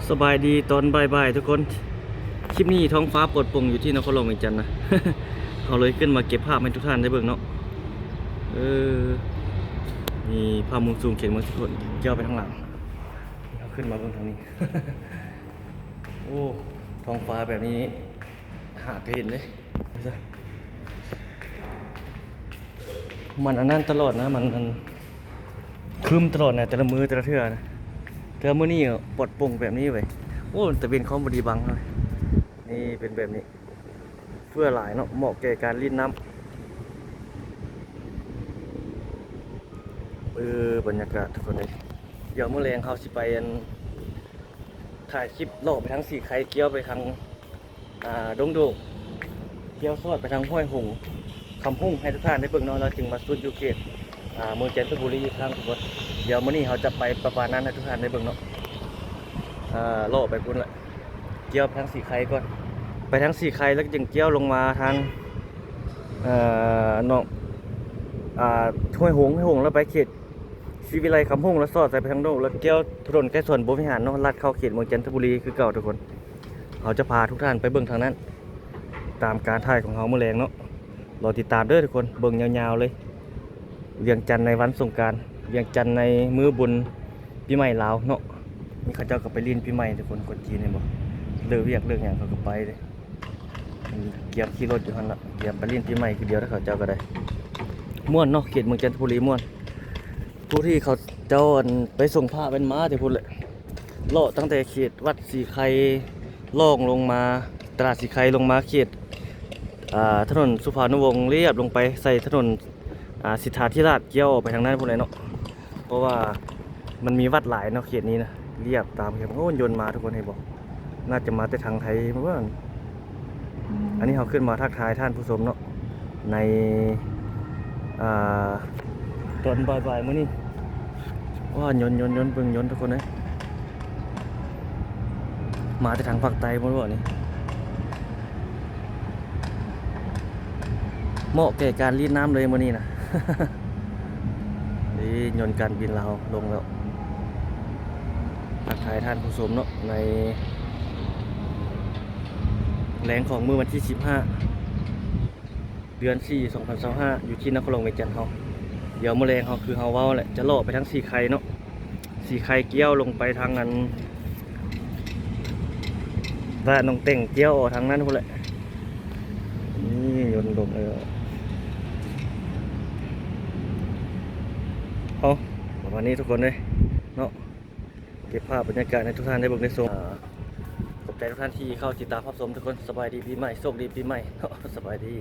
ສະບາຍດີຕອນບ່າຍໆ ທຸກຄົນ. ຄລິບນີ້ທ້ອງຟ້າປອດໂປ່ງຢູ່ທີ່ນະຄອນຫຼວງວຽງຈັນນະ. ເຮົາເລີຍຂຶ້ນມາເກັບພາບໃຫ້ທຸກທ່ານໄດ້ເບິ່ງເນາະ. ເອີ ນີ້ພາບມຸມສູງເຂດເມືອງສີໂຄດ ກ່ຽວໄປທາງຫຼັງ. ເຮົາຂຶ້ນມາເບິ່ງທາງນີ້. ໂອ້ ທ້ອງຟ້າແບບນີ້ຫາກະເຫັນເດ້. ມັນອັນນັ້ນຕະຫຼອດນະ ມັນ ມັນຄຶ້ມຕະຫຼອດນະ ແຕ່ລະມື້ແຕ່ລະເທື່ອນະ. ແຕ່ມື້ນີ້ປອດໂປ່ງແບບນີ້ເວີຍ. ໂອ້ ຕາເວັນຄອມບໍ່ດີບັງເຮົາ. ນີ້ເປັນແບບນີ້ ເຟື່ອຫຼາຍເນາະ ເໝາະແກ່ການຫຼິ້ນນ້ຳ. ເອີ ບັນຍາກາດທຸກຄົນເອີຍ. ດຽວມື້ແລງເຮົາຊິໄປ ອັນ ຖ່າຍຄລິບເລາະໄປທາງສີໄຄ ກ່ຽວໄປທາງ ອ່າ ດົງໂດກ ກ່ຽວສອດໄປທາງຫ້ວຍຫົງ ຄຳຮຸ່ງ ໃຫ້ທຸກທ່ານໄດ້ເບິ່ງເນາະ ແລ້ວຈຶ່ງມາສຸດຢູ່ເຂດ ອ່າ ເມືອງຈັນທະບູລີອີກຄັ້ງທຸກຄົນ. ດຽວມື້ນີ້ເຮົາຈະໄປປະມານນັ້ນໃຫ້ທຸກທ່ານໄດ້ເບິ່ງເນາະ. ອ່າ ເລາະໄປພຸ້ນລະ ກ່ຽວໄປທາງສີໄຄກ່ອນ ໄປທາງສີໄຄ ແລ້ວຈຶ່ງກ່ຽວລົງມາທາງ ເອີ ນອກ ອ່າ ຫ້ວຍຫົງ ຫ້ວຍຫົງ ແລ້ວໄປເຂດ ສີວິໄລ ຄຳຮຸ່ງ ແລ້ວສອດໃສ່ໄປທາງໂດກ ແລ້ວກ່ຽວຖະໜົນໄກສອນ ບົວວິຫານເນາະ ລັດເຂົ້າເຂດເມືອງຈັນທະບູລີຄືເກົ່າທຸກຄົນ. ເຮົາຈະພາທຸກທ່ານໄປເບິ່ງທາງນັ້ນ ຕາມການຖ່າຍຂອງເຮົາມື້ແລງເນາະ. ລໍຕິດຕາມເດີທຸກຄົນ ເບິ່ງຍາວໆເລີຍ. ວຽງຈັນໃນວັນສົງການ ວຽງຈັນໃນມື້ບຸນປີໃໝ່ລາວເນາະ. ນີ້ເຂົາເຈົ້າກໍໄປຫຼິ້ນປີໃໝ່ທຸກຄົນ ຄົນຈີນເຫັນບໍ່ ເລີກວຽກເລີກຫຍັງເຂົາກໍໄປເດ້. ກຽມຂີ່ລົດຢູ່ຫັ້ນລະ ກຽມໄປຫຼິ້ນປີໃໝ່ຄືດຽວ ແລ້ວເຂົາເຈົ້າກໍໄດ້ ມ່ວນເນາະ ເຂດເມືອງຈັນທະບູລີມ່ວນ. ຜູ້ທີ່ເຂົາເຈົ້າ ອັນ ໄປສົ່ງພະແມ່ນມາແຕ່ພຸ້ນແຫຼະ ເລາະຕັ້ງແຕ່ເຂດວັດສີໄຄ ລ່ອງລົງມາຕະຫຼາດສີໄຄ ລົງມາເຂດ ອ່າ ຖະໜົນສຸພານຸວົງ ລຽບລົງໄປໃສ່ຖະໜົນ ອ່າ ສິດທາທິລາດ ກ່ຽວອອກໄປທາງນັ້ນພຸ້ນແຫຼະເນາະ. ເພາະວ່າມັນມີວັດຫຼາຍເນາະເຂດນີ້ນະ ລຽບຕາມເຂດ. ໂອ້ ຍົນມາທຸກຄົນເຫັນບໍ່ ໜ້າຈະມາແຕ່ທາງໄທເມື່ອວານ. ອັນນີ້ເຮົາຂຶ້ນມາທັກທາຍທ່ານຜູ້ຊົມເນາະ ໃນ ອ່າ ຕອນບ່າຍໆມື້ນີ້. ວ້າ ຍົນໆໆ ເບິ່ງຍົນທຸກຄົນເອີຍ. ມາແຕ່ທາງພາກໃຕ້ພຸ້ນບໍ່ນີ້ ເໝາະແກ່ການຫຼິ້ນນ້ຳເລີຍມື້ນີ້ນະ. ນີ້ຍົນການບິນລາວລົງແລ້ວ. ທັກທາຍທ່ານຜູ້ຊົມເນາະ ໃນແລງຂອງມື້ວັນທີສິບຫ້າ ເດືອນສີ່ ສອງພັນຊາວຫ້າ ຢູ່ທີ່ນະຄອນຫຼວງວຽງຈັນເຮົາ. ດຽວມື້ແລງເຮົາ ຄືເຮົາເວົ້າແຫຼະ ຈະເລາະໄປທາງສີໄຄເນາະ ສີໄຄກ່ຽວລົງໄປທາງນັ້ນ ຕະຫຼາດໜອງແຕ່ງ ກ່ຽວອອກທາງນັ້ນພຸ້ນແຫຼະ. ນີ້ຍົນລົງເອີ ເອົາ ປະມານນີ້ທຸກຄົນເອີຍເນາະ. ເກັບພາບບັນຍາກາດໃຫ້ທຸກທ່ານໄດ້ເບິ່ງໄດ້ຊົມ. ຂອບໃຈທຸກທ່ານທີ່ເຂົ້າຕິດຕາມຮັບຊົມທຸກຄົນ. ສະບາຍດີປີໃໝ່ ໂຊກດີປີໃໝ່ເນາະ. ສະບາຍດີ.